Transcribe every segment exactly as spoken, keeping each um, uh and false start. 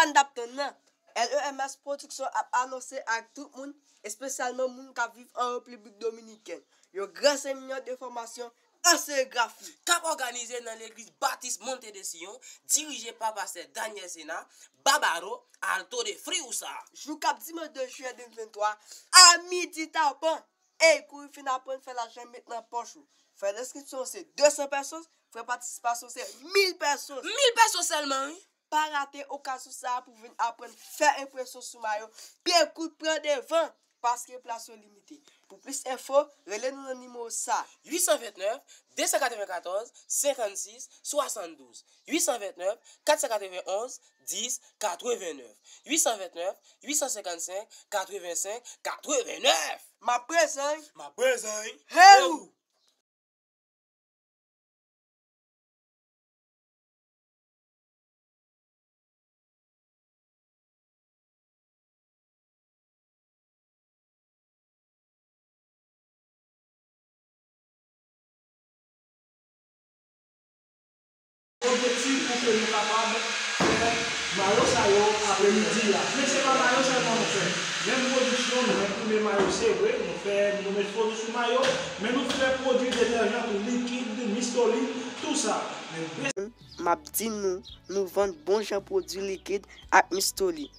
N t ap tann nan. L E M S Production ap anonse ak tout moun, espesyalman moun k ap viv an Repiblik Dominikèn, yon gran semina de fòmasyon an serigrafi k ap òganize nan legliz Batis Monte de Sion, dirije pa pastè Daniel Sena, Babaro, Alto de Friusa. Jou k ap dimanch de jiyè de mil venntwa, a midi tapan. Ey, kouri fin aprann fè lajan met nan pòch ou. Frè, enskripsyon se de san pesos, frè patisipasyon se mil pesos. Mil pesos sèlman, wi. Pa rate okazyon sa a pou vin aprann fè enpresyon sou mayo. Pye kout pran devan, paske plas yo limite. Pou plis enfo, rele nou nan nimewo sa a. Uit san vennèf, de san katrevenkatòz, senkannsis, swasanndouz. Uit san vennèf, kat san katrevenonz, dis, katrevennèf. Uit san vennèf, uit san senkannsenk, katrevensenk, katrevennèf. M ap prezan. M ap prezan. Hey! Objektif pou ke nou kapab fè mayo sa yo apremidi a. Men se pa mayo sèlman nou fè. Menm pwodiksyon, nou enprime mayo, se vre, nou fè, nou met foto sou mayo, men nou fè pwodui detèjan tou, likid, mistoli, tou sa. Men m ap di nou, nou vann bon jan pwodui likid ak mistoli,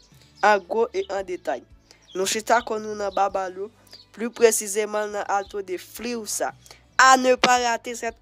an gwo e an detay. Nou chita kò nou nan Babalo, pli presizeman nan Alto de Friusa. À ne pas rater cette